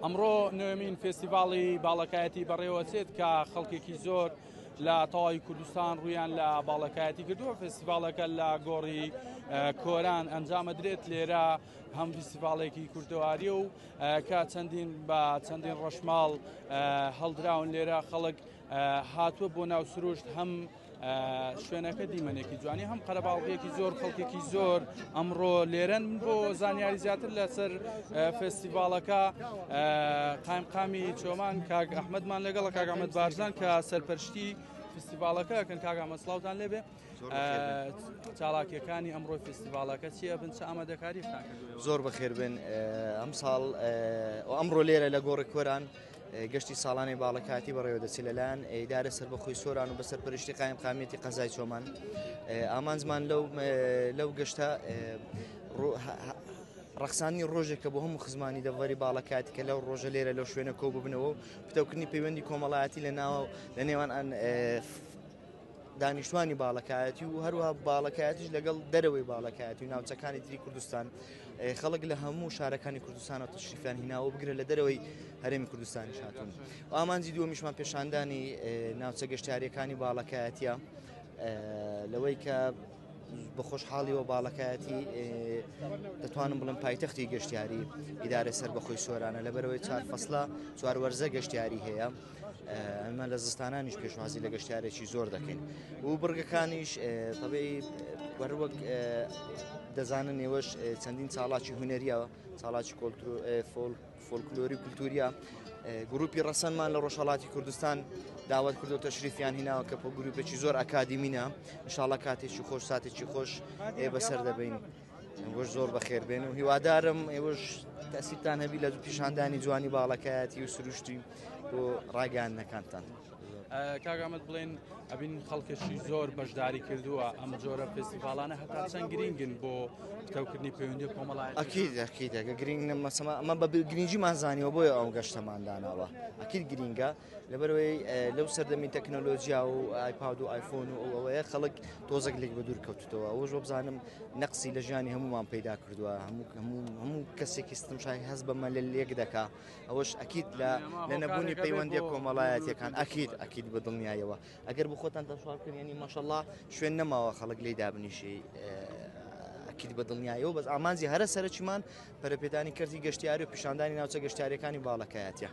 ئەمڕۆ نوێمین فێستیڤاڵی باڵەکایەتی بەڕێوەچێت کە خەڵکێکی زۆر لە تەواوی کوردستان ڕوویان لە باڵەکایەتی کردووە. فێستیڤاڵەکە لە گۆڕی کۆران ئەنجامەدرێت. لێرە هەم فیستیڤاڵێکی کوردەواریە و کە چەندین بە چەندین ڕەشماڵ هەڵدراون. لێرە خەڵک هاتووە بۆ ناو سروشت، هەم شوێنەکە دیمەنێکی جوانی، هەم قەرەباڵغیەکی زۆر، خەڵکێکی زۆر ئەمڕۆ لێرەن. بۆ زانیاری زیاتر لەسەر فێستیڤاڵەکە قایمقامی چۆمان کاک ئەحمەدمان لەگەڵە، کاک ئەحمەد بارزان کە سەرپەرشتی فستیڤاڵەکە کەن. کاک ئەحمەد سڵاوتان لێبێ. چالاکیەکانی ئەمڕۆی فستیڤاڵەکە چییە بن، چ ئامادەکاریتان کردووە؟ زۆر بەخێر بن. ئەم ساڵ ئەمڕۆ لێرە لە گۆڕی کۆران گەشتی ساڵانەی باڵەکاتی بەڕێوە دەچێت لەلایەن ئیدارە سەربەخۆی سۆران و بەسەر پەرشتی قایم قامیەتی قەزای چۆمان. ئامانجمان لەو گەشتە ڕەخسانی ڕۆژێکە بۆ هەموو خزمانی دەڤەری باڵەکاتی کە لەو ڕۆژە لێرە لەو شوێنە کۆ ببنەوە و پتەوکردنی پەیوەندی کۆمەڵایەتی لە ناوە لە نێوان دانیشتوانی باڵەکایەتی و هەروەها باڵەکایەتیش لەگەڵ دەرەوەی باڵەکایەتی و ناوچەکانی تری کوردستان. خەڵک لە هەموو شارەکانی کوردستانەوە تەشریفیان هیناوە، بگرە لە دەرەوەی هەرێمی کوردستانیش هاتوون. ئامانجی دووەمیشمان پێشاندانی ناوچە گەشتیاریەکانی باڵەکایەتیە، لەوەی کە بە خۆشحاڵیەوە باڵەکایەتی دەتوانم بڵێم پایتەختی گەشتیاری ئیدارە سەربەخۆی سۆرانە، لەبەرەوەی چوار فەسڵە چوار وەرزە گەشتیاری هەیە. ئەمە لە زستانانیش پێشوازی لە گەشتارێکی زۆر دەکەین و بڕگەکانیش تەبی وەروەک دەزانن ئێوەش چەندین چاڵاکی هوەریە، چاڵاکی فۆلکلۆری و کولتوریە. گروپی ڕەسەنمان لە ڕۆژهڵاتی کوردستان داوت کردو تەشریفیان هیناوە کە پۆ گروپێکی زۆر ئەکادیمینە. انشاءالله کاتێکی خۆش ساتێکی خۆش ئێ بەسەر دەبین. ئێوەش زۆر بەخێر بێن و هیوادارم ئێوەش تەسیرتان هەبی لە پیشاندانی جوانی باڵەکایەتی و سروشتی بۆ ڕاگەیاندنەکانتان. کاک ئەحمەد، بڵێن ئەبین خەڵکێکی زۆر بەشداری کردووە، ئەم جۆرە فێستیڤاڵانە هەتا چەند گرنگن بۆ پتەوکردنی پەیوەندی کۆمەڵایەتی؟ ئەکید ئەکید ئەگە گرنگ مەسەمە ئەمە بە گرنگیمان زانیوە بۆیە ئەو گەشتەمان داناوە. ئەکید گرنگە لەبەرەوەی لەو سەردەمی تەکنەلۆژیا و ئایپاد و ئایفۆن و ئەوەیە خەڵک تۆزێک لێک بە دوور کەوتوتەوە. ئەوەش وەبزانم نەقسی لە ژیانی هەمومان پەیدا کردووە، هەموو کەسێکی ستمشای هەست بە مەلەل لێک دەکا. ئەوەش ئەکید لە نەبوونی پەیوەندیە کۆمەڵایەتیەکان. ئەکید ئەکید بە دڵنیایەوە ئەگەر بۆ خۆتان تەشوار بکەن، ینی ماشەڵڵا شوێن نەماوە خەڵک لێی دابنیشی. ئەکید بە دڵنیایەوە بەس ئامانجی هەرە سەرەکیمان پەرەپێدانی کەرتی گەشتیاری و پیشاندانی ناوچە گەشتیاریەکانی باڵەکایەتیە.